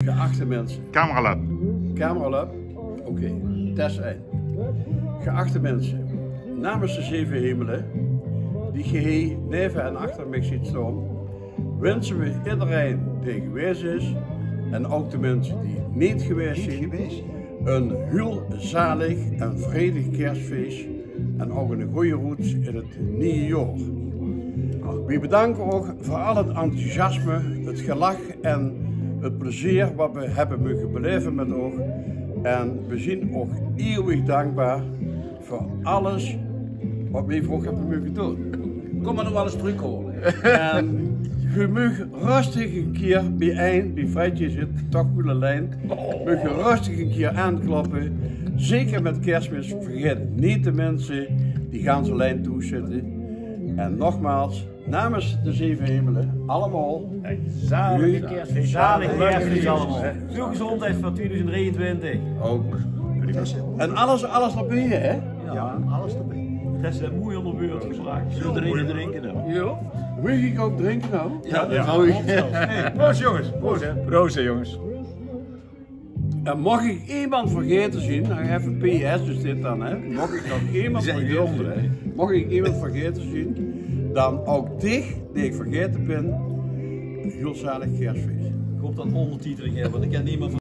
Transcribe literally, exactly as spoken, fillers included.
Geachte minse. Cameralab. Cameralab. Oké, test ein. Geachte minse, namens de Zeve Hemele, die geej hie neve en achter mich zeet staon, winse we ederein dae gewaes is en ouk de minse die neet gewaes zeen, ein hiel zalig en vredig Kersfees en ouk ein gooj roet in 't nieje jaor. We bedanke ouk veur al 't enthousiasme, 't gelach en 't plezeer wat we hebbe moge belaeve mit ouk. En we zeen ouk ieuwig dankbaar veur alles wat we veur ouk hebbe moge doon. Kom maar nog wel ens trökhole. En ge mug rustig ein kier bie ein, bie Fredje zit toch koele lijn. Mug ge rustig ein kier aankloppe. Zeker mit Kersmis, vergaet neet de minse die gans allein thoes zitte. En nogmaals, namens de Zeve Hemele, allemaol. Zalig Kersfees. Zalig Kersfees allemaol. Väöl gezondheid veur twieëdoezend drieëntwintig. Ouk. En alles, alles d'rbie, hè? Ja, alles d'rbie. Det is moei ónger wäörd gebrach. Zölle we drinke, drinke dan? Ja. Wil ik ouk drinke dan? Ja, det zou ik. Hey, proost jongens. Proost, hè. Proost, hè, jongens. En moch ik emes vergaete zeen, dan effe P S, dus dit dan, hè. Moch ik nog emes vergaete zeen, moch ik emes vergaete zeen, dan ouk dich, die ik vergaete bin, hiel zalig Kersfees. Ik hoop det óngertiteling, hè, want ik ken nemes